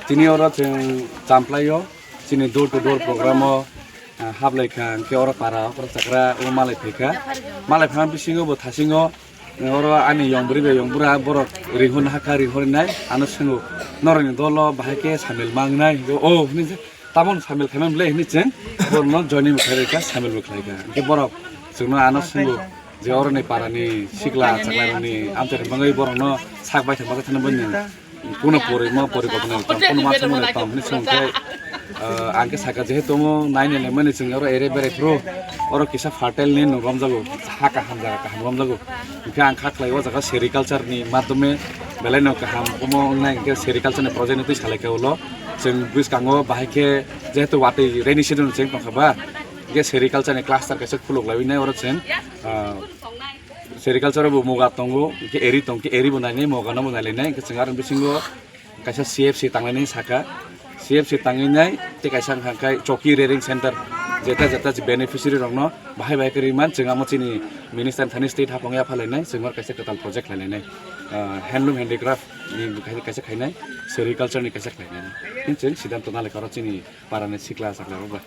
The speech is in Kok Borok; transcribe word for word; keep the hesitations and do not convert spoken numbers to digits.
Tini oro chwng Champlaio chini door to door program o, ah, hablai kha, hwnkhe oro para okra chakra o malai phai kha. Malai phai bisingo bo thasingo, eh, oro ani yong bwrwi bai yong bwra borok rihorna hakha, rihornai ano swngo, "Norokni dolo bahai khe samil mangnai?" Hwnkhe, "O," hwnwi se, "Tamon samil khaimani ble?" hwnwi chwng borokno joining bo khlai kha, samil bo khlai kha. Hwnkhe borok chwngno ano swngo je oroni parani sikla chaklairokni amchaini bagwi borokno sak baithang baithang thani boni. Kuno pori mo pori kotorni tong, kuno masa mone tong hwnwi song khe, ah, ang khe saka jehetu omo naini lemani chwng oro ere berai phuru oro kisa fertile ni nwng romjago, ha kaham jaga kaham romjago. Hwnkhe ang kha khlai o jaga sericulture ni madhyome belai no kaham omo wngnai hwnkhe sericulture ni project ni twi salai khe ulo chwng bwskango bahai khe jehetu watwi rainy season chwng tongkha ba, hwnkhe sericulture ni cluster kaisa khuluk laiwi nai oro chwng, ah, Sericulture bo moga tongo, hwnkhe eri tong khe eri bo nainai, moga no bo nailainai, hwnkhe chwng aroni bisingo kaisa C F C tanglainai saka, C F C tangwi nai tei kaisa wngkha khe choki rearing center, jeta jeta je beneficiary rokno bahai bahai khe ri man, chwng amo chini minister thani state haphang ya phalainai, chwng oro kaisa kwtal project khlainai, ah, handloom handicraft ni kaisa khainai, sericulture ni kaisa khlainai, hwnwi chwng siddhanto nalai kha oro chini parani sikla sakla rok bai.